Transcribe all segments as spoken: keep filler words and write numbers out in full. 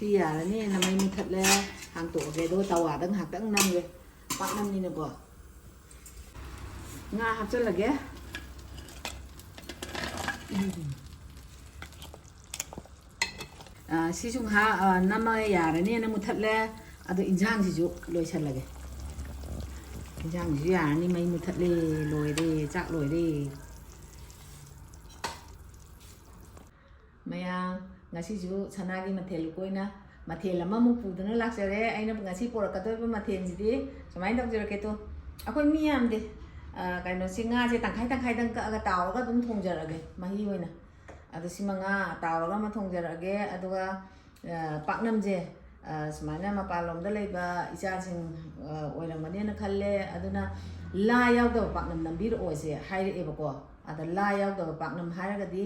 ꯁꯤ ꯌꯥꯔꯅꯤꯅ ꯃꯩ ꯃꯨꯊꯠꯂꯦ꯫ ꯍꯥꯡꯇꯣꯛꯑꯒꯦ, ꯑꯗꯨꯒ ꯇꯋꯥꯗ ꯉꯥꯏꯍꯥꯛꯇꯪ ꯅꯝꯒꯦ꯫ ꯄꯥꯛꯅꯝꯅꯤꯅꯀꯣ꯫ ꯉꯥ ꯍꯥꯞꯆꯜꯂꯒꯦ꯫ ꯎꯝ꯫ ꯑ, ꯁꯤꯁꯨ ꯉꯥꯏꯍꯥꯛ, ꯑ, ꯅꯝꯃꯒ ꯌꯥꯔꯅꯤꯅ ꯃꯨꯊꯠꯂꯦ꯫ ꯑꯗꯣ ꯏꯟꯖꯥꯡꯁꯤꯁꯨ ꯂꯣꯏꯁꯜꯂꯒꯦ꯫ ꯏꯟꯖꯥꯡꯁꯤꯁꯨ ꯌꯥꯔꯅꯤ, ꯃꯩ ꯃꯨꯊꯠꯂꯦ, ꯂꯣꯏꯔꯦ, ꯆꯥꯛ ꯂꯣꯏꯔꯦ꯫ ꯃꯌꯥꯝ, ꯉꯁꯤꯁꯨ ꯁꯅꯥꯒꯤ ꯃꯊꯦꯜ ꯂꯨꯀꯣꯏꯅ ꯃꯊꯦꯜ ꯑꯃꯃꯨꯛ ꯄꯨꯗꯨꯅ ꯂꯥꯛꯆꯔꯦ꯫ ꯑꯩꯅ ꯉꯁꯤ ꯄꯣꯔꯛꯀꯗꯧꯔꯤꯕ ꯃꯊꯦꯜꯁꯤꯗꯤ ꯁꯨꯃꯥꯏꯅ ꯇꯧꯖꯔꯛꯀꯦ ꯇꯨ꯫ ꯑꯩꯈꯣꯏ ꯃꯤ ꯌꯥꯝꯗꯦ꯫ ꯑ, ꯀꯩꯅꯣꯁꯤ, ꯉꯥꯁꯦ ꯇꯪꯈꯥꯏ ꯇꯪꯈꯥꯏꯗꯪ ꯀꯛꯑꯒ ꯇꯥꯎꯔꯒ ꯑꯗꯨꯝ ꯊꯣꯡꯖꯔꯛꯑꯒꯦ, ꯃꯍꯤ ꯑꯣꯏꯅ꯫ ꯑꯗꯣ ꯁꯤꯃ ꯉꯥ ꯇꯥꯎꯔꯒ ꯑꯃ ꯊꯣꯡꯖꯔꯛꯑꯒꯦ꯫ ꯑꯗꯨꯒ, ꯑ, ꯄꯥꯛꯅꯝꯁꯦ, ꯑ, ꯁꯨꯃꯥꯏꯅ ꯃꯄꯥꯟꯂꯣꯝꯗ ꯂꯩꯕ ꯏꯆꯥꯁꯤꯡ, ꯑ, ꯑꯣꯏꯔꯝꯒꯅꯦꯅ ꯈꯜꯂꯦ꯫ ꯑꯗꯨꯅ ꯂꯥ ꯌꯥꯎꯗꯕ ꯄꯥꯛꯅꯝ ꯅꯝꯕꯤꯔꯛꯑꯣꯁꯦ ꯍꯥꯏꯔꯛꯑꯦꯕꯀꯣ꯫ ꯑꯗ ꯂꯥ ꯌꯥꯎꯗꯕ ꯄꯥꯛꯅꯝ ꯍꯥꯏꯔꯒꯗꯤ,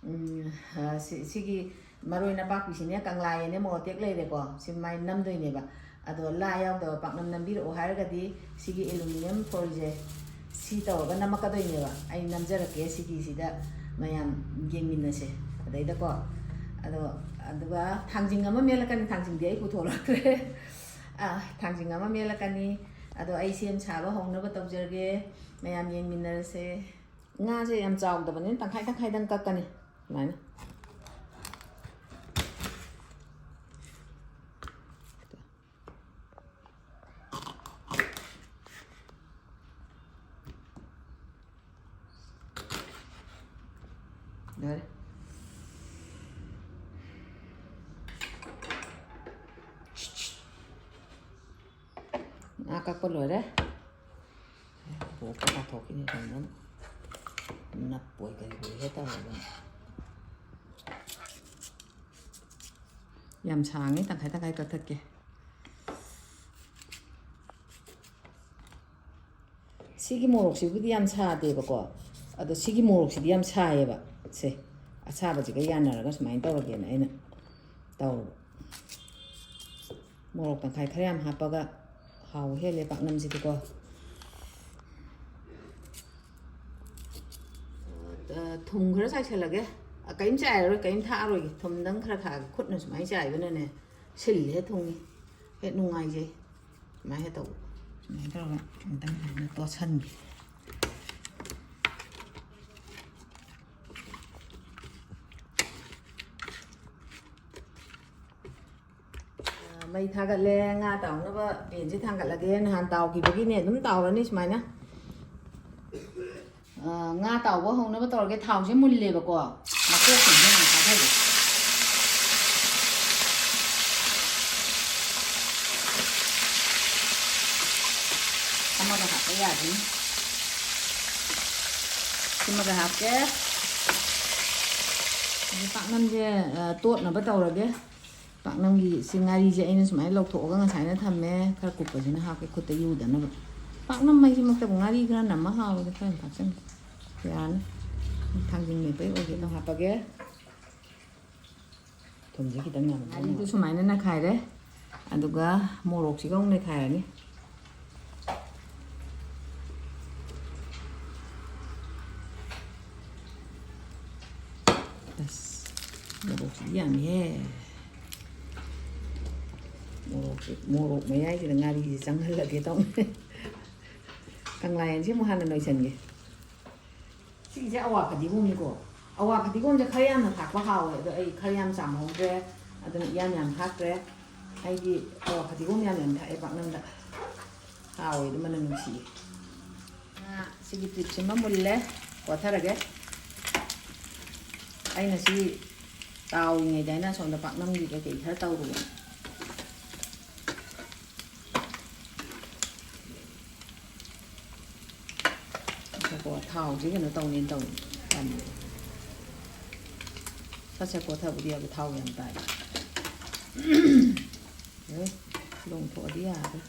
ꯎꯝ, ꯑ, ꯁꯤ-, ꯁꯤꯒꯤ ꯃꯔꯣꯏ ꯅꯄꯥꯛꯄꯤꯁꯤꯅꯦ, ꯀꯪꯂꯥꯌꯦꯅꯦ, ꯃꯣꯔꯣꯛ ꯑꯇꯦꯛ ꯂꯩꯔꯦꯀꯣ꯫ ꯁꯤ ꯃꯥꯏ ꯅꯝꯗꯣꯏꯅꯦꯕ꯫ ꯑꯗꯣ ꯂꯥ ꯌꯥꯎꯗꯕ ꯄꯥꯛꯅꯝ ꯅꯝꯕꯤꯔꯛꯑꯣ ꯍꯥꯏꯔꯒꯗꯤ ꯁꯤꯒꯤ aluminium foil ꯁꯦ ꯁꯤ ꯇꯧꯔꯒ ꯅꯝꯃꯛꯀꯗꯣꯏꯅꯦꯕ꯫ ꯑꯩ ꯅꯝꯖꯔꯛꯀꯦ ꯁꯤꯒꯤꯁꯤꯗ, ꯃꯌꯥꯝ ꯌꯦꯡꯃꯤꯟꯅꯁꯦ꯫ ꯑꯗꯩꯗꯀꯣ, ꯑꯗꯣ, ꯑꯗꯨꯒ ꯊꯥꯡꯖꯤꯡ ꯑꯃ ꯃꯦꯠꯂꯛꯀꯅꯤ꯫ ꯊꯥꯡꯖꯤꯡꯗꯤ ꯑꯩ ꯄꯨꯊꯣꯛꯂꯛꯇ꯭ꯔꯦ꯫ ꯑ, ꯊꯥꯡꯖꯤꯡ ꯑꯃ ꯃꯦꯠꯂꯛꯀꯅꯤ꯫ ꯑꯗꯣ ꯑꯩ ꯁꯦꯝ ꯁꯥꯕ ꯍꯧꯅꯕ ꯇꯧꯖꯔꯒꯦ꯫ ꯃꯌꯥꯝ ꯌꯦꯡꯃꯤꯟꯅꯔꯁꯦ꯫ ꯉꯥꯁꯦ ꯌꯥꯝ ꯆꯥꯎꯗꯕꯅꯤꯅ ꯇꯪꯈꯥꯏ ꯇꯪꯈꯥꯏꯗꯪ ꯀꯛꯀꯅꯤ꯫ ꯁꯨꯃꯥꯏꯅ꯫ ꯂꯣꯏꯔꯦ꯫ ꯉꯥ ꯀꯛꯄ ꯂꯣꯏꯔꯦ꯫ ꯄꯣꯛꯄ ꯇꯥꯊꯣꯛꯈꯤꯅꯤ ꯁꯣꯝꯗ꯫ ꯅꯞꯄꯣꯏ ꯀꯔꯤꯕꯣꯏ ꯍꯦꯛ ꯇꯧꯔꯗꯅ꯫ ꯌꯥꯝ ꯁꯥꯡꯉꯦ, ꯇꯪꯈꯥꯏ ꯇꯪꯈꯥꯏ ꯀꯛꯊꯠꯀꯦ꯫ ꯁꯤꯒꯤ ꯃꯣꯔꯣꯛꯁꯤꯕꯨꯗꯤ ꯌꯥꯝ ꯁꯥꯗꯦꯕꯀꯣ, ꯑꯗꯣ ꯁꯤꯒꯤ ꯃꯣꯔꯣꯛꯁꯤꯗꯤ ꯌꯥꯝ ꯁꯥꯏꯌꯦꯕ꯫ ꯁꯦ, ꯑꯁꯥꯕꯁꯤꯒ ꯌꯥꯅꯔꯒ ꯁꯨꯃꯥꯏꯅ ꯇꯧꯔꯒꯦꯅ ꯑꯩꯅ ꯇꯧꯔꯕ꯫ ꯃꯣꯔꯣꯛ ꯇꯪꯈꯥꯏ ꯈꯔ ꯌꯥꯝ ꯍꯥꯞꯄꯒ ꯍꯥꯎꯕ ꯍꯦꯜꯂꯦ ꯄꯥꯛꯅꯝꯁꯤꯗꯤꯀꯣ꯫ ꯑ, ꯊꯨꯝ ꯈꯔ ꯆꯥꯏꯁꯜꯂꯒꯦ꯫ ꯀꯔꯤꯝ ꯆꯥꯏꯔꯔꯣꯏ, ꯀꯔꯤꯝ ꯊꯥꯛꯑꯔꯣꯏꯒꯦ꯫ ꯊꯨꯝꯗꯪ ꯈꯔ ꯊꯥꯛꯑꯒꯦ꯫ ꯈꯨꯠꯅ ꯁꯨꯃꯥꯏꯅ ꯆꯥꯏꯕꯅꯅꯦ, ꯁꯤꯜꯂꯦ ꯊꯨꯡꯉꯤ꯫ ꯍꯦꯛ ꯅꯨꯡꯉꯥꯏꯖꯩ꯫ ꯁꯨꯃꯥꯏꯅ ꯍꯦꯛ ꯇꯧꯕ꯫ ꯁꯨꯃꯥꯏꯅ ꯇꯧꯔꯒ ꯑꯝꯇꯪ ꯁꯨꯃꯥꯏꯅ ꯇꯣꯠꯁꯟꯒꯦ꯫ ꯑ, ꯃꯩ ꯊꯥꯒꯠꯂꯦ꯫ ꯉꯥ ꯇꯥꯎꯅꯕ ꯄꯦꯟꯁꯦ ꯊꯥꯡꯒꯠꯂꯒꯦ꯫ ꯅꯍꯥꯟ ꯇꯥꯎꯈꯤꯕꯒꯤꯅꯦ, ꯑꯗꯨꯝ ꯇꯥꯎꯔꯅꯤ ꯁꯨꯃꯥꯏꯅ꯫ ꯑ, ꯉꯥ ꯇꯥꯎꯕ ꯍꯧꯅꯕ ꯇꯧꯔꯒꯦ꯫ ꯊꯥꯎꯁꯦ ꯃꯨꯜꯂꯦꯕꯀꯣ꯫ ꯃꯀꯣꯛꯁꯤꯡꯁꯦ ꯍꯥꯟꯅ ꯊꯥꯗꯒꯦ꯫ ꯑꯃꯒ ꯍꯥꯞꯄ ꯌꯥꯗꯣꯏꯅꯤ꯫ ꯁꯤꯃꯒ ꯍꯥꯞꯀꯦ꯫ ꯑꯗꯨ ꯄꯥꯛꯅꯝꯁꯦ, ꯑ, ꯇꯣꯠꯅꯕ ꯇꯧꯔꯒꯦ꯫ ꯄꯥꯛꯅꯝꯒꯤ ꯁꯤ ꯉꯥꯔꯤꯁꯦ ꯑꯩꯅ ꯁꯨꯃꯥꯏꯅ ꯂꯧꯊꯣꯛꯑꯒ ꯉꯁꯥꯏꯅ ꯊꯝꯃꯦ꯫ ꯈꯔ ꯀꯨꯞꯄꯁꯤꯅ ꯍꯥꯞꯀꯦ, ꯈꯨꯠꯇ ꯌꯨꯗꯅꯕ꯫ ꯄꯥꯛꯅꯝ ꯃꯩꯁꯤꯃꯛꯇꯕꯨ ꯉꯥꯔꯤ ꯈꯔ ꯅꯝꯃ ꯍꯥꯎꯔꯗꯤ ꯈꯔ ꯌꯥꯝ ꯊꯥꯛꯆꯟꯒꯦ꯫ ꯌꯥꯔꯅꯤ꯫ ꯊꯥꯡꯖꯤꯡ ꯃꯦꯠꯄꯩ ꯑꯣꯏꯒꯦ ꯑꯗꯨꯝ ꯍꯥꯞꯄꯒꯦ꯫ ꯊꯨꯝꯁꯦ ꯈꯤꯇꯪ ꯌꯥꯝ ꯉꯥꯔꯤꯗꯨ ꯁꯨꯃꯥꯏꯅ ꯅꯩꯈꯥꯏꯔꯦ꯫ ꯑꯗꯨꯒ ꯃꯣꯔꯣꯛꯁꯤꯒ ꯑꯃꯨꯛ ꯅꯩꯈꯥꯏꯔꯅꯤ꯫ ꯑꯁ, ꯃꯣꯔꯣꯛꯁꯤꯗꯤ ꯌꯥꯝꯃꯤꯍꯦ꯫ ꯃꯣꯔꯣꯛꯁꯦ, ꯃꯣꯔꯣꯛ ꯃꯌꯥꯏꯁꯤꯗ ꯉꯥꯔꯤꯁꯦ ꯆꯪꯍꯜꯂꯒꯦ ꯇꯧꯅꯦ꯫ ꯀꯪꯂꯥ ꯌꯦꯟꯁꯦ ꯑꯃꯨꯛ ꯍꯥꯟꯅ ꯅꯣꯏꯁꯟꯒꯦ꯫ ꯁꯤꯒꯤꯁꯦ ꯑꯋꯥ ꯐꯗꯤꯒꯣꯝꯅꯤꯀꯣ꯫ ꯑꯋꯥ ꯐꯗꯤꯒꯣꯝꯁꯦ ꯈꯔ ꯌꯥꯝꯅ ꯊꯥꯛꯄ ꯍꯥꯎꯋꯦ, ꯑꯗꯣ ꯑꯩ ꯈꯔ ꯌꯥꯝ ꯆꯥꯝꯍꯧꯗ꯭ꯔꯦ, ꯑꯗꯨꯅ ꯏꯌꯥꯝ ꯌꯥꯝ ꯊꯥꯛꯇ꯭ꯔꯦ꯫ ꯑꯩꯗꯤ ꯑꯋꯥ ꯐꯗꯤꯒꯣꯝ ꯌꯥꯝ ꯌꯥꯝ ꯊꯥꯛꯑꯦ ꯄꯥꯛꯅꯝꯗ꯫ ꯍꯥꯎꯋꯦ, ꯑꯗꯨ ꯃꯅꯝ ꯅꯨꯡꯁꯤꯌꯦ꯫ ꯉꯥ ꯁꯤꯒꯤ ꯇ꯭ꯔꯤꯞꯁꯤꯃ ꯃꯨꯜꯂꯦ, ꯀꯣꯠꯊꯔꯒꯦ꯫ ꯑꯩꯅ ꯁꯤ ꯇꯥꯎꯔꯤꯉꯩꯗ ꯑꯩꯅ ꯑꯁꯣꯝꯗ ꯄꯥꯛꯅꯝꯒꯤ ꯀꯩꯀꯩ ꯈꯔ ꯇꯧꯔꯨꯕ꯫ ꯉꯥꯏꯈꯣꯀꯣ, ꯊꯥꯎꯁꯦ ꯀꯩꯅꯣ ꯇꯧꯅꯦꯅ ꯇꯧꯅꯤ꯫ ꯇꯟꯕ꯫ ꯁꯠ ꯁꯠ ꯀꯣꯠꯊꯕꯗꯤ ꯌꯥꯕ, ꯊꯥꯎ ꯌꯥꯝ ꯇꯥꯏ꯫ ꯑꯦ, ꯂꯣꯡꯊꯣꯛꯑꯗꯤ ꯌꯥꯔꯦ꯫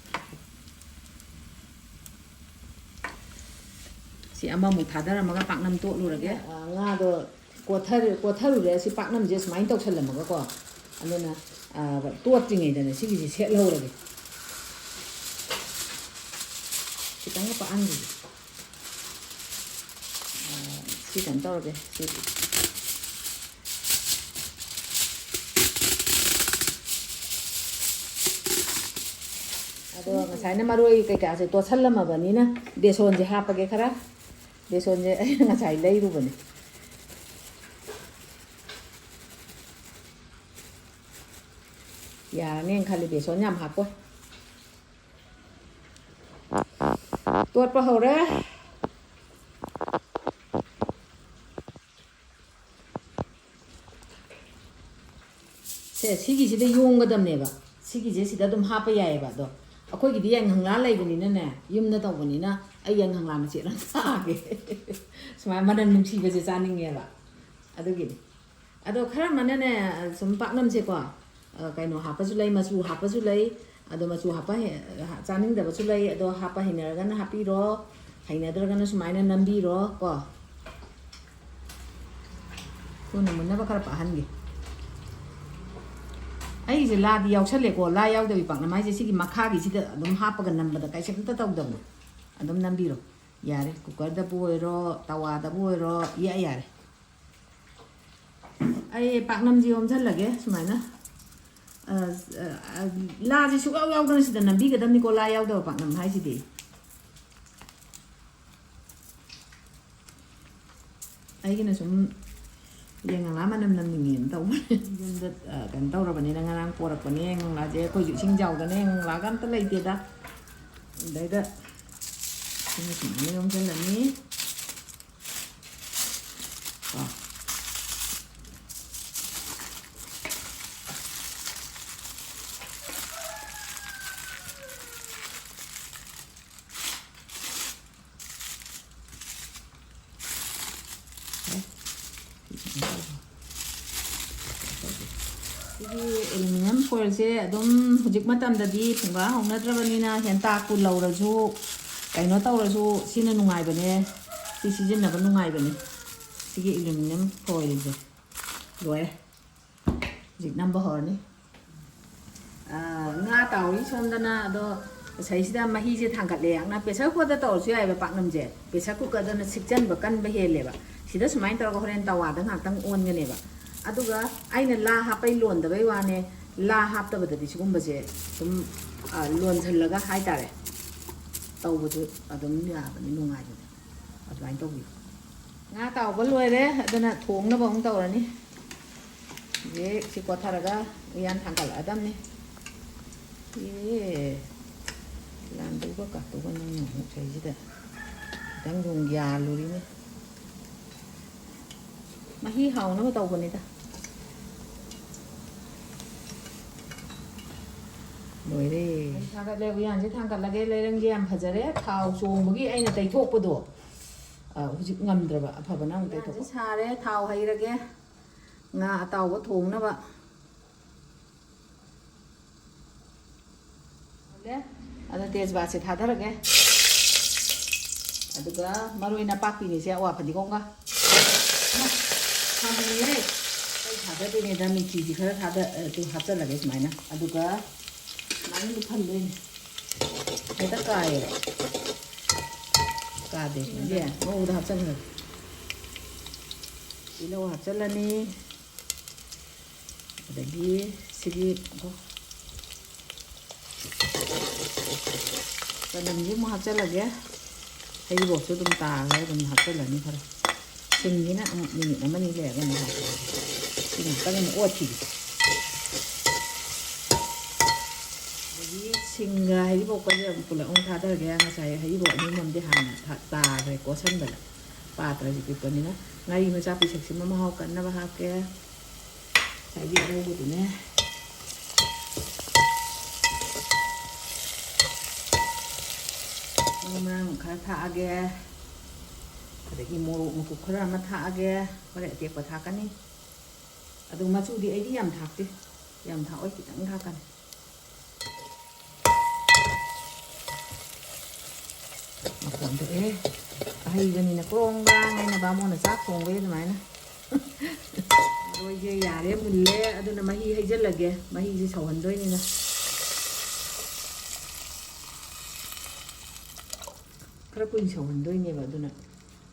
ꯁꯤ ꯑꯃꯃꯨꯛ ꯊꯥꯗꯔꯝꯃꯒ ꯄꯥꯛꯅꯝ ꯇꯣꯠꯂꯨꯔꯒꯦ꯫ ꯑ, ꯉꯥꯗꯣ ꯀꯣꯠꯊꯔ-, ꯀꯣꯠꯊꯔꯨꯔꯦ꯫ ꯁꯤ ꯄꯥꯛꯅꯝꯁꯦ ꯁꯨꯃꯥꯏꯅ ꯇꯧꯁꯜꯂꯝꯃꯒꯀꯣ꯫ ꯑꯗꯨꯅ, ꯑ, ꯇꯣꯠꯇ꯭ꯔꯤꯉꯩꯗꯅꯦ ꯁꯤꯒꯤꯁꯦ ꯁꯦꯠꯍꯧꯔꯒꯦ꯫ ꯈꯤꯇꯪꯒ ꯄꯥꯛꯍꯟꯈꯤꯒꯦ꯫ ꯑ, ꯁꯤ ꯀꯩꯅꯣ ꯇꯧꯔꯒꯦ꯫ ꯁꯤ ꯑꯗꯣ ꯉꯁꯥꯏꯅ ꯃꯔꯣꯏ ꯀꯩꯀꯥꯁꯦ ꯇꯣꯠꯁꯜꯂꯝꯃꯕꯅꯤꯅ ꯕꯦꯁꯣꯟꯁꯦ ꯍꯥꯞꯄꯒꯦ ꯈꯔ꯫ ꯕꯦꯁꯣꯟꯁꯦ ꯑꯩꯅ ꯉꯁꯥꯏ ꯂꯩꯔꯨꯕꯅꯦ꯫ ꯌꯥꯔꯅꯦꯅ ꯈꯜꯂꯤ, ꯕꯦꯁꯣꯟ ꯌꯥꯝ ꯍꯥꯞꯄꯣꯏ꯫ ꯇꯣꯠꯄ ꯍꯧꯔꯦ꯫ ꯁꯦ, ꯁꯤꯒꯤꯁꯤꯗ ꯌꯣꯝꯒꯗꯕꯅꯦꯕ꯫ ꯁꯤꯒꯤꯁꯦ ꯁꯤꯗ ꯑꯗꯨꯝ ꯍꯥꯞꯄ ꯌꯥꯏꯑꯕ꯫ ꯑꯗꯣ ꯑꯩꯈꯣꯏꯒꯤꯗꯤ ꯌꯥꯏꯉꯪꯂꯥ ꯂꯩꯕꯅꯤꯅꯅꯦ, ꯌꯨꯝꯗ ꯇꯧꯕꯅꯤꯅ ꯑꯩ ꯌꯥꯏꯉꯪꯂꯥ ꯃꯆꯦꯠ ꯑꯃ ꯊꯥꯒꯦ꯫ ꯁꯨꯃꯥꯏꯅ ꯃꯅꯝ ꯅꯨꯡꯁꯤꯕꯁꯦ ꯆꯥꯅꯤꯡꯉꯦꯕ꯫ ꯑꯗꯨꯒꯤꯅꯤ꯫ ꯑꯗꯣ ꯈꯔ ꯑꯃꯅꯅꯦ, ꯁꯨꯝ ꯄꯥꯛꯅꯝꯁꯦꯀꯣ, ꯑ, ꯀꯩꯅꯣ ꯍꯥꯞꯄꯁꯨ ꯂꯩ, ꯃꯆꯨ ꯍꯥꯞꯄꯁꯨ ꯂꯩ꯫ ꯑꯗꯣ ꯃꯆꯨ ꯍꯥꯞꯄ ꯍꯦ-, ꯆꯥꯅꯤꯡꯗꯕꯁꯨ ꯂꯩ꯫ ꯑꯗꯣ ꯍꯥꯞꯄ ꯍꯩꯅꯔꯒꯅ ꯍꯥꯞꯄꯤꯔꯣ, ꯍꯩꯅꯗ꯭ꯔꯒꯅ ꯁꯨꯃꯥꯏꯅ ꯅꯝꯕꯤꯔꯣ ꯀꯣ꯫ ꯊꯨꯅ ꯃꯨꯟꯅꯕ ꯈꯔ ꯄꯥꯛꯍꯟꯒꯦ꯫ ꯑꯩꯒꯤꯁꯦ ꯂꯥꯗꯤ ꯌꯥꯎꯁꯜꯂꯦꯀꯣ꯫ ꯂꯥ ꯌꯥꯎꯗꯕꯤ ꯄꯥꯛꯅꯝ ꯍꯥꯏꯁꯦ ꯁꯤꯒꯤ ꯃꯈꯥꯒꯤꯁꯤꯗ ꯑꯗꯨꯝ ꯍꯥꯞꯄꯒ ꯅꯝꯕꯗ ꯀꯩꯁꯨꯝꯇ ꯇꯧꯗꯕꯅꯦ꯫ ꯑꯗꯨꯝ ꯅꯝꯕꯤꯔꯣ꯫ ꯌꯥꯔꯦ, ꯀꯨꯀꯔꯗꯕꯨ ꯑꯣꯏꯔꯣ, ꯇꯋꯥꯗꯕꯨ ꯑꯣꯏꯔꯣ, ꯏꯌꯥ ꯌꯥꯔꯦ꯫ ꯑꯩ ꯄꯥꯛꯅꯝꯁꯦ ꯌꯣꯝꯁꯜꯂꯒꯦ ꯁꯨꯃꯥꯏꯅ꯫ ꯑ, ꯑ, ꯂꯥꯁꯦ ꯁꯨꯛꯌꯥꯎ ꯌꯥꯎꯗꯅ ꯁꯤꯗ ꯅꯝꯕꯤꯒꯗꯕꯅꯤꯀꯣ, ꯂꯥ ꯌꯥꯎꯗꯕ ꯄꯥꯛꯅꯝ ꯍꯥꯏꯁꯤꯗꯤ꯫ ꯑꯩꯒꯤꯅ ꯁꯨꯝ ꯌꯦꯡꯉꯂꯥ ꯃꯅꯝ ꯅꯝꯅꯤꯡꯉꯦꯅ ꯇꯧꯕꯅꯦ꯫ ꯌꯨꯝꯗ, ꯑ, ꯀꯩꯅꯣ ꯇꯧꯔꯕꯅꯤꯅ, ꯉꯔꯥꯡ ꯄꯣꯔꯛꯄꯅꯦ ꯌꯦꯡꯉꯂꯥꯁꯦ꯫ ꯑꯩꯈꯣꯏꯁꯨ ꯏꯁꯤꯡ ꯆꯥꯎꯗꯅ ꯌꯦꯡꯉꯂꯥꯒ ꯑꯝꯇ ꯂꯩꯇꯦꯗ꯫ ꯑꯗꯩꯗ ꯁꯤꯅ ꯁꯨꯃꯥꯏꯅ ꯌꯣꯝꯁꯤꯜꯂꯅꯤ꯫ ꯀꯣ꯫ ꯁꯤꯒꯤ ꯑꯦꯂꯨꯃꯤꯅꯤꯌꯝ ꯐꯣꯏꯜꯁꯦ ꯑꯗꯨꯝ ꯍꯧꯖꯤꯛ ꯃꯇꯝꯗꯗꯤ ꯐꯨꯡꯒꯥ ꯍꯧꯅꯗ꯭ꯔꯕꯅꯤꯅ, ꯍꯦꯟꯇꯥꯛꯄꯨ ꯂꯧꯔꯁꯨ, ꯀꯩꯅꯣ ꯇꯧꯔꯁꯨ, ꯁꯤꯅ ꯅꯨꯡꯉꯥꯏꯕꯅꯦ꯫ ꯁꯤ ꯁꯤꯖꯤꯟꯅꯕ ꯅꯨꯡꯉꯥꯏꯕꯅꯦ, ꯁꯤꯒꯤ ꯑꯦꯂꯨꯃꯤꯅꯤꯌꯝ ꯐꯣꯏꯜꯁꯦ꯫ ꯂꯣꯏꯔꯦ꯫ ꯍꯧꯖꯤꯛ ꯅꯝꯕ ꯍꯧꯔꯅꯤ꯫ ꯑꯥ, ꯉꯥ ꯇꯥꯎꯔꯤ ꯁꯣꯝꯗꯅ꯫ ꯑꯗꯣ ꯉꯁꯥꯏꯁꯤꯗ ꯃꯍꯤꯁꯦ ꯊꯥꯡꯒꯠꯂꯦ꯫ ꯉꯥ ꯄ꯭ꯔꯦꯁꯔ ꯀꯨꯀꯔꯗ ꯇꯧꯔꯁꯨ ꯌꯥꯏꯑꯕ ꯄꯥꯛꯅꯝꯁꯦ꯫ ꯄ꯭ꯔꯦꯁꯔ ꯀꯨꯀꯔꯗꯅ ꯁꯤꯛꯆꯟꯕ ꯀꯟꯕ ꯍꯦꯜꯂꯦꯕ꯫ ꯁꯤꯗ ꯁꯨꯃꯥꯏꯅ ꯇꯧꯔꯒ ꯍꯣꯔꯦꯟ ꯇꯋꯥꯗ ꯉꯥꯏꯍꯥꯛꯇꯪ ꯑꯣꯟꯒꯅꯦꯕ꯫ ꯑꯗꯨꯒ ꯑꯩꯅ ꯂꯥ ꯍꯥꯞꯄꯩ ꯂꯣꯟꯗꯕꯩ ꯋꯥꯅꯦ꯫ ꯂꯥ ꯍꯥꯞꯇꯕꯗꯗꯤ ꯁꯤꯒꯨꯝꯕꯁꯦ ꯑꯗꯨꯝ, ꯑ, ꯂꯣꯟꯁꯤꯜꯂꯒ ꯍꯥꯏꯇꯥꯔꯦ, ꯇꯧꯕꯁꯨ ꯑꯗꯨꯝ ꯌꯥꯕꯅꯤ, ꯅꯨꯡꯉꯥꯏꯕꯅꯤ꯫ ꯑꯗꯨꯃꯥꯏꯅ ꯇꯧꯕꯤꯌꯨ꯫ ꯉꯥ ꯇꯥꯎꯕ ꯂꯣꯏꯔꯦ, ꯑꯗꯨꯅ ꯊꯣꯡꯅꯕ ꯑꯃꯨꯛ ꯇꯧꯔꯅꯤ꯫ ꯍꯧꯖꯤꯛ ꯁꯤ ꯀꯣꯠꯊꯔꯒ ꯎꯌꯥꯟ ꯊꯥꯡꯒꯠꯂꯛꯑꯗꯕꯅꯤ꯫ ꯑꯦ, ꯂꯥꯟꯗꯨꯒ ꯀꯥꯇꯨꯒ ꯅꯪꯅ ꯑꯃꯨꯛ ꯁꯩꯁꯤꯗ ꯈꯤꯇꯪ ꯁꯨꯝ ꯌꯥꯜꯂꯨꯔꯤꯅꯤ꯫ ꯃꯍꯤ ꯍꯥꯎꯅꯕ ꯇꯧꯕꯅꯤꯗ꯫ ꯂꯣꯏꯔꯦ꯫ ꯃꯩ ꯊꯥꯒꯠꯂꯦ, ꯎꯌꯥꯟꯁꯦ ꯊꯥꯡꯒꯠꯂꯒꯦ꯫ ꯂꯩꯔꯪꯁꯦ ꯌꯥꯝ ꯐꯖꯔꯦ꯫ ꯊꯥꯎ ꯆꯣꯡꯕꯒꯤ ꯑꯩꯅ ꯇꯩꯊꯣꯛꯄꯗꯣ, ꯑ, ꯍꯧꯖꯤꯛ ꯉꯝꯗ꯭ꯔꯕ, ꯑꯐꯕꯅ ꯑꯃꯨꯛ ꯎꯌꯥꯟꯁꯦ ꯇꯩꯊꯣꯛꯄ꯫ ꯁꯥꯔꯦ, ꯊꯥꯎ ꯍꯩꯔꯒꯦ ꯉꯥ ꯑꯇꯥꯎꯕ ꯊꯣꯡꯅꯕ꯫ ꯑꯗ ꯇꯦꯖꯄꯥꯠꯁꯦ ꯊꯥꯗꯔꯒꯦ꯫ ꯑꯗꯨꯒ ꯃꯔꯣꯏ ꯅꯄꯥꯛꯄꯤꯅꯤꯁꯦ, ꯑꯋꯥ ꯐꯗꯤꯒꯣꯝꯒ꯫ ꯊꯝꯃꯤꯅꯦ꯫ ꯑꯩ ꯊꯥꯗꯗꯣꯏꯅꯦꯗ, ꯃꯤꯊꯤꯁꯤ ꯈꯔ ꯊꯥꯗ-, ꯑꯗꯨ ꯍꯥꯞꯆꯜꯂꯒꯦ ꯁꯨꯃꯥꯏꯅ꯫ ꯑꯗꯨꯒ ꯁꯨꯃꯥꯏꯅ ꯂꯨꯞꯍꯟꯗꯣꯏꯅꯦ꯫ ꯍꯦꯛꯇ ꯀꯥꯏꯌꯦꯕ꯫ ꯀꯥꯗꯦ꯫ ꯁꯤꯅꯦ꯫ ꯃꯑꯣꯡꯗ ꯍꯥꯞꯆꯜꯂꯒꯦ꯫ ꯇꯤꯜꯍꯧ ꯍꯥꯞꯆꯜꯂꯅꯤ꯫ ꯑꯗꯒꯤ ꯁꯤꯒꯤ ꯆꯅꯝꯁꯤ ꯑꯃꯨꯛ ꯍꯥꯞꯆꯜꯂꯒꯦ꯫ ꯍꯩꯔꯤꯕꯣꯞꯁꯨ ꯑꯗꯨꯝ ꯇꯥꯈ꯭ꯔꯦ, ꯑꯗꯨꯝ ꯍꯥꯞꯆꯜꯂꯅꯤ ꯈꯔ꯫ ꯁꯤꯡꯁꯤꯅ ꯑꯃꯨꯛ ꯃꯤꯅꯤꯠ ꯑꯃꯅꯤ ꯂꯩꯔꯒ ꯑꯃꯨꯛ ꯍꯥꯞꯄꯒꯦ꯫ ꯁꯤ ꯉꯥꯛꯇꯪ ꯑꯃꯨꯛ ꯑꯣꯠꯈꯤꯒꯦ꯫ ꯑꯗꯒꯤ ꯁꯤꯡꯒ ꯍꯩꯔꯤꯕꯣꯞꯀꯁꯦ ꯑꯃꯨꯛ ꯄꯨꯂꯞ ꯑꯃꯨꯛ ꯊꯥꯗꯔꯒꯦ꯫ ꯉꯁꯥꯏ ꯍꯩꯔꯤꯕꯣꯞ ꯑꯅꯤ ꯑꯃꯗꯤ ꯍꯥꯟꯅ ꯊꯥ-, ꯇꯥꯈ꯭ꯔꯦ ꯀꯣꯠꯁꯟꯕꯗ꯫ ꯄꯥꯇ꯭ꯔꯁꯤ ꯄꯤꯛꯄꯅꯤꯅ꯫ ꯉꯥꯔꯤ ꯃꯆꯥ ꯄꯤꯁꯛꯁꯤꯃ ꯃꯍꯥꯎ ꯀꯟꯅꯕ ꯍꯥꯞꯀꯦ꯫ ꯉꯁꯥꯏꯒꯤ ꯑꯔꯧꯕꯗꯨꯅꯦ꯫ ꯃꯔꯨ ꯃꯔꯥꯡ ꯈꯔ ꯊꯥꯛꯑꯒꯦ꯫ ꯑꯗꯒꯤ ꯃꯣꯔꯣꯛ ꯃꯀꯨꯞ ꯈꯔ ꯑꯃ ꯊꯥꯛꯑꯒꯦ꯫ ꯍꯣꯔꯦꯟ ꯑꯇꯦꯛꯄ ꯊꯥꯛꯀꯅꯤ꯫ ꯑꯗꯨ ꯃꯆꯨꯗꯤ ꯑꯩꯗꯤ ꯌꯥꯝ ꯊꯥꯛꯇꯦ꯫ ꯌꯥꯝ ꯊꯥꯛꯑꯣꯏ, ꯈꯤꯇꯪ ꯊꯥꯛꯀꯅꯤ꯫ ꯃꯈꯣꯟ ꯊꯣꯛꯑꯦ꯫ ꯑꯍꯩꯕꯅꯤꯅ ꯀ꯭ꯔꯣꯡ ꯀ꯭ꯔꯥꯡ ꯍꯥꯏꯅ ꯕꯥꯃꯣꯟꯅ ꯆꯥꯛ ꯊꯣꯡꯕꯩ ꯑꯗꯨꯃꯥꯏꯅ꯫ ꯃꯔꯣꯏꯁꯦ ꯌꯥꯔꯦ, ꯃꯨꯜꯂꯦ꯫ ꯑꯗꯨꯅ ꯃꯍꯤ ꯍꯩꯖꯤꯜꯂꯒꯦ꯫ ꯃꯍꯤꯁꯦ ꯁꯧꯍꯟꯗꯣꯏꯅꯤꯅ꯫ ꯈꯔ ꯀꯨꯏꯅ ꯁꯧꯍꯟꯗꯣꯏꯅꯦꯕ꯫ ꯑꯗꯨꯅ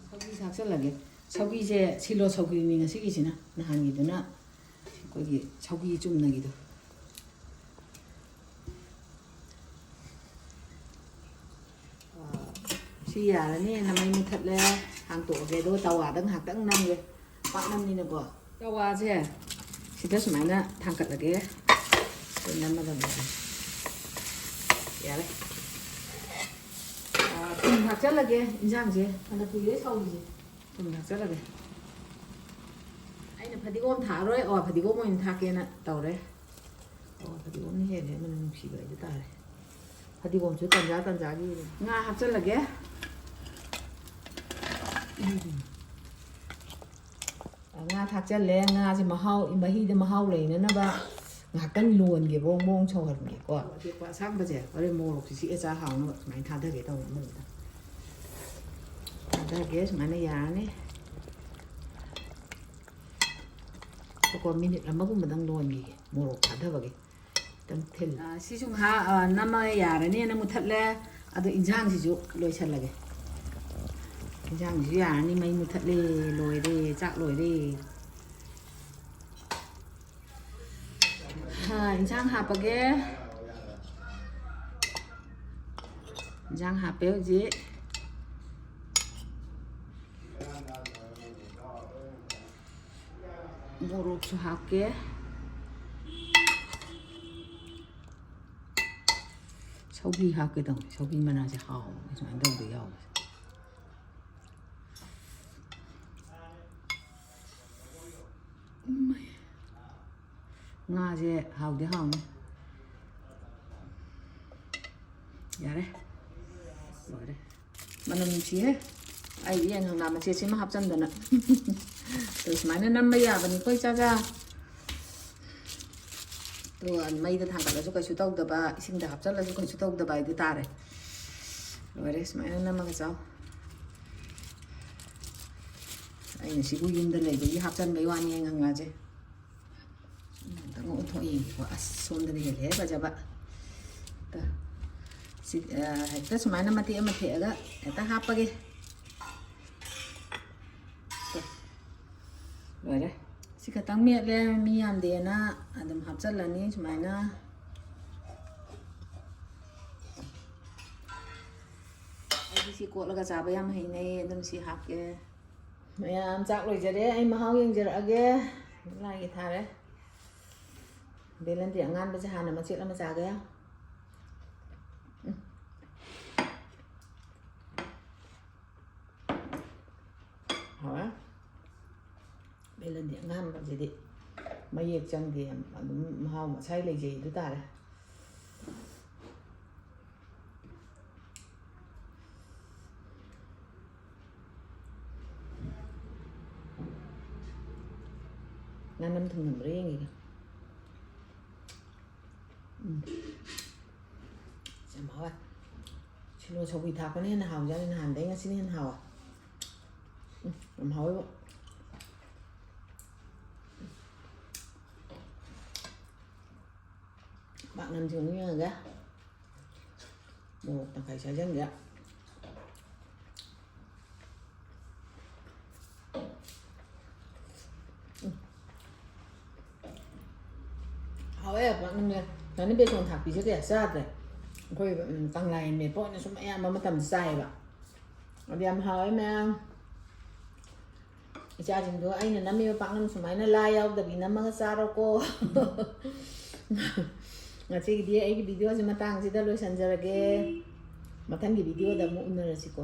ꯁꯧꯒ꯭ꯔꯤꯁꯦ ꯍꯥꯞꯆꯤꯜꯂꯒꯦ꯫ ꯁꯧꯒ꯭ꯔꯤꯁꯦ ꯁꯤꯂꯣ ꯁꯧꯒ꯭ꯔꯤꯅꯤ ꯉꯁꯤꯒꯤꯁꯤꯅ꯫ ꯅꯍꯥꯟꯒꯤꯗꯨꯅ ꯑꯩꯈꯣꯏꯒꯤ ꯁꯧꯒ꯭ꯔꯤ ꯆꯨꯝꯅꯒꯤꯗꯣ꯫ ꯁꯤ ꯌꯥꯔꯅꯤꯅ ꯃꯩ ꯃꯨꯊꯠꯂꯦ꯫ ꯍꯥꯡꯇꯣꯛꯑꯒꯦ, ꯑꯗꯨꯒ ꯇꯋꯥꯗ ꯉꯥꯏꯍꯥꯛꯇꯪ ꯅꯝꯒꯦ꯫ ꯄꯥꯛꯅꯝꯅꯤꯅꯀꯣ꯫ ꯇꯋꯥꯁꯦ ꯁꯤꯗ ꯁꯨꯃꯥꯏꯅ ꯊꯥꯡꯒꯠꯂꯒꯦ꯫ ꯁꯤ ꯅꯝꯃꯒ ꯂꯣꯏꯔꯦ꯫ ꯌꯥꯔꯦ꯫ ꯑꯥ, ꯊꯨꯝ ꯊꯥꯛꯆꯜꯂꯒꯦ ꯏꯟꯖꯥꯡꯁꯦ꯫ ꯐꯅ ꯀꯨꯏꯔꯦ ꯁꯧꯔꯤꯁꯦ꯫ ꯊꯨꯝ ꯊꯥꯛꯆꯜꯂꯒꯦ꯫ ꯑꯩꯅ ꯐꯗꯤꯒꯣꯝ ꯊꯥꯛꯑꯔꯣꯏ, ꯑꯣ, ꯐꯗꯤꯒꯣꯝ ꯑꯣꯏꯅ ꯊꯥꯛꯀꯦꯅ ꯇꯧꯔꯦ꯫ ꯑꯣ, ꯐꯗꯤꯒꯣꯝꯅ ꯍꯦꯜꯂꯦ ꯃꯅꯝ ꯅꯨꯡꯁꯤꯕ ꯍꯥꯏꯗꯨ ꯇꯥꯔꯦ꯫ ꯐꯗꯤꯒꯣꯝꯁꯨ ꯇꯟꯖꯥ ꯇꯟꯖꯥꯒꯤ ꯉꯥ ꯍꯥꯞꯆꯜꯂꯒꯦ꯫ ꯎꯝ꯫ ꯉꯥ ꯊꯥꯛꯆꯜꯂꯦ꯫ ꯉꯥꯁꯦ ꯃꯍꯥꯎ, ꯃꯍꯤꯗ ꯃꯍꯥꯎ ꯂꯩꯅꯅꯕ ꯉꯥꯏꯍꯥꯛꯇꯪ ꯂꯣꯟꯒꯦ, ꯕ꯭ꯔꯣꯡ ꯕ꯭ꯔꯣꯡ ꯁꯧꯍꯟꯒꯦꯀꯣ꯫ ꯑꯇꯦꯛꯄ ꯑꯁꯥꯡꯕꯁꯦ ꯍꯣꯔꯦꯟ ꯃꯣꯔꯣꯛꯁꯤ ꯁꯤ ꯑꯆꯥ ꯍꯥꯎꯅꯕ ꯁꯨꯃꯥꯏꯅ ꯊꯥꯗꯒꯦ ꯇꯧꯕ ꯑꯃꯗ꯫ ꯊꯥꯗꯒꯦ, ꯁꯨꯃꯥꯏꯅ ꯌꯥꯔꯅꯤ꯫ ꯀꯣ, ꯃꯤꯅꯤꯠ ꯑꯃꯒꯨꯝꯕꯗꯪ ꯂꯣꯟꯈꯤꯒꯦ ꯃꯣꯔꯣꯛ ꯊꯥꯗꯕꯒꯤ꯫ ꯈꯤꯇꯪ ꯊꯤꯜ-, ꯑꯥ, ꯁꯤꯁꯨ ꯉꯥꯏꯍꯥꯛ, ꯑꯥ, ꯅꯝꯃ ꯌꯥꯔꯅꯤꯅ ꯃꯨꯊꯠꯂꯦ꯫ ꯑꯗꯣ ꯏꯟꯖꯥꯡꯁꯤꯁꯨ ꯂꯣꯏꯁꯜꯂꯒꯦ꯫ ꯏꯟꯖꯥꯡꯁꯤꯁꯨ ꯌꯥꯔꯅꯤ, ꯃꯩ ꯃꯨꯊꯠꯂꯦ, ꯂꯣꯏꯔꯦ, ꯆꯥꯛ ꯂꯣꯏꯔꯦ꯫ ꯍꯥ, ꯏꯟꯖꯥꯡ ꯍꯥꯞꯄꯒꯦ꯫ ꯏꯟꯖꯥꯡ ꯍꯥꯞꯄꯦ ꯍꯧꯖꯤꯛ꯫ ꯃꯣꯔꯣꯛꯁꯨ ꯍꯥꯞꯀꯦ꯫ ꯁꯧꯒ꯭ꯔꯤ ꯍꯥꯞꯀꯦ ꯇꯧꯅꯤ꯫ ꯁꯧꯒ꯭ꯔꯤ ꯃꯅꯥꯁꯦ ꯍꯥꯎꯕꯅꯦ ꯁꯨꯃꯥꯏꯅ ꯇꯧꯕ ꯌꯥꯎꯕꯁꯦ꯫ ꯎꯝ꯫ ꯉꯥꯁꯦ ꯍꯥꯎꯗꯤ ꯍꯥꯎꯅꯤ꯫ ꯌꯥꯔꯦ꯫ ꯂꯣꯏꯔꯦ꯫ ꯃꯅꯝ ꯅꯨꯡꯁꯤꯍꯦ꯫ ꯑꯩ ꯌꯦꯟ ꯉꯥ ꯃꯆꯦꯠꯁꯤꯃ ꯍꯥꯞꯆꯟꯗꯅ꯫ ꯑꯗꯣ ꯁꯨꯃꯥꯏꯅ ꯅꯝꯕ ꯌꯥꯕꯅꯤꯀꯣ, ꯏꯆꯥꯖꯥ꯫ ꯑꯗꯨꯒ ꯃꯩꯗ ꯊꯥꯡꯒꯠꯂꯁꯨ ꯀꯩꯁꯨ ꯇꯧꯗꯕ, ꯏꯁꯤꯡꯗ ꯍꯥꯞꯆꯜꯂꯁꯨ ꯀꯩꯁꯨ ꯇꯧꯗꯕ ꯍꯥꯏꯗꯨ ꯇꯥꯔꯦ꯫ ꯂꯣꯏꯔꯦ, ꯁꯨꯃꯥꯏꯅ ꯅꯝꯃꯒ ꯆꯥꯎ꯫ ꯑꯩꯅ ꯁꯤꯕꯨ ꯌꯨꯝꯗ ꯂꯩꯕꯒꯤ ꯍꯥꯞꯆꯟꯕꯩ ꯋꯥꯅꯤ, ꯉꯥ ꯉꯥꯁꯦ꯫ ꯑꯝꯇꯪ ꯑꯣꯟꯊꯣꯛ ꯌꯦꯡꯒꯦꯀꯣ꯫ ꯑꯁ, ꯁꯣꯝꯗꯅ ꯍꯦꯜꯂꯦꯍꯦ ꯐꯖꯕ꯫ ꯇ-, ꯁꯤ, ꯑ, ꯍꯦꯛꯇ ꯁꯨꯃꯥꯏꯅ ꯃꯇꯦꯛ ꯑꯃ ꯊꯦꯛꯑꯒ ꯍꯦꯛꯇ ꯍꯥꯞꯄꯒꯦ꯫ ꯇ-, ꯂꯣꯏꯔꯦ꯫ ꯁꯤ ꯈꯛꯇꯪ ꯃꯦꯠꯂꯦ, ꯃꯤ ꯌꯥꯝꯗꯦꯅ ꯑꯗꯨꯝ ꯍꯥꯞꯆꯜꯂꯅꯤ ꯁꯨꯃꯥꯏꯅ꯫ ꯁꯤ ꯀꯣꯠꯂꯒ ꯆꯥꯕ ꯌꯥꯝ ꯍꯩꯅꯩ, ꯑꯗꯨꯝ ꯁꯤ ꯍꯥꯞꯀꯦ꯫ ꯃꯌꯥꯝ ꯆꯥꯛ ꯂꯣꯏꯖꯔꯦ, ꯑꯩ ꯃꯍꯥꯎ ꯌꯦꯡꯖꯔꯛꯑꯒꯦ꯫ ꯂꯥꯏꯒꯤ ꯊꯥꯔꯦ꯫ ꯕꯦꯂꯟꯗ꯭ꯔꯤ ꯑꯉꯥꯟꯕꯁꯦ ꯍꯥꯟꯅ ꯃꯆꯦꯠ ꯑꯃ ꯆꯥꯒꯦ꯫ ꯎꯝ꯫ ꯍꯥꯎꯔꯦ꯫ ꯕꯦꯂꯟꯗ꯭ꯔꯤ ꯑꯉꯥꯟꯕꯁꯤꯗꯤ ꯃꯌꯦꯛ ꯆꯪꯗꯦ, ꯑꯗꯨꯝ ꯃꯍꯥꯎ ꯃꯁꯥꯏ ꯂꯩꯖꯩ ꯑꯗꯨ ꯇꯥꯔꯦ꯫ ꯉꯥꯅꯝ ꯊꯨꯝ ꯅꯝꯕ꯭ꯔꯥ ꯌꯦꯡꯒꯦ꯫ ꯎꯝ꯫ ꯌꯥꯝ ꯍꯥꯎꯋꯦ꯫ ꯁꯤꯂꯣ ꯁꯧꯒ꯭ꯔꯤ ꯊꯥꯛꯄꯅ ꯍꯦꯟꯅ ꯍꯥꯎꯖꯥꯠꯅꯤ, ꯅꯍꯥꯟꯗꯩ ꯉꯁꯤꯅ ꯍꯦꯟꯅ ꯍꯥꯎꯋꯦ꯫ ꯎꯝ, ꯌꯥꯝ ꯍꯥꯎꯋꯦꯕꯣ꯫ ꯄꯥꯛꯅꯝꯁꯦ ꯑꯃꯨꯛ ꯌꯦꯡꯉꯒꯦ꯫ ꯃꯣꯔꯣꯛ ꯇꯪꯈꯥꯏ ꯆꯥꯏꯁꯟꯒꯦ꯫ ꯎꯝ꯫ ꯍꯥꯎꯋꯦ ꯄꯥꯛꯅꯝꯁꯦ꯫ ꯅꯍꯥꯟꯅꯤ ꯕꯦꯁꯣꯟ ꯊꯥꯛꯄꯤꯁꯦ ꯀꯌꯥ ꯆꯥꯗ꯭ꯔꯦ꯫ ꯑꯩꯈꯣꯏ, ꯎꯝ, ꯀꯪꯂꯥ ꯌꯦꯟ ꯃꯦꯠꯄ ꯑꯣꯏꯅ ꯁꯨꯝ ꯑꯌꯥꯝꯕ ꯃꯇꯝꯗ ꯆꯥꯏꯌꯦꯕ꯫ ꯑꯗꯨ ꯌꯥꯝ ꯍꯥꯎꯋꯦ ꯃꯌꯥꯝ꯫ ꯏꯆꯥꯁꯤꯡꯗꯣ ꯑꯩꯅ ꯅꯝꯃꯤꯕ ꯄꯥꯛꯅꯝ ꯁꯨꯃꯥꯏꯅ ꯂꯥ ꯌꯥꯎꯗꯕꯤ ꯅꯝꯃꯒ ꯆꯥꯔꯣꯀꯣ꯫ ꯉꯁꯤꯒꯤꯗꯤ ꯑꯩꯒꯤ ꯚꯤꯗꯤꯑꯣꯁꯦ ꯃꯇꯥꯡꯁꯤꯗ ꯂꯣꯏꯁꯤꯟꯖꯔꯒꯦ꯫ ꯃꯊꯪꯒꯤ ꯚꯤꯗꯤꯑꯣꯗ ꯑꯃꯨꯛ ꯎꯅꯔꯁꯤꯀꯣ꯫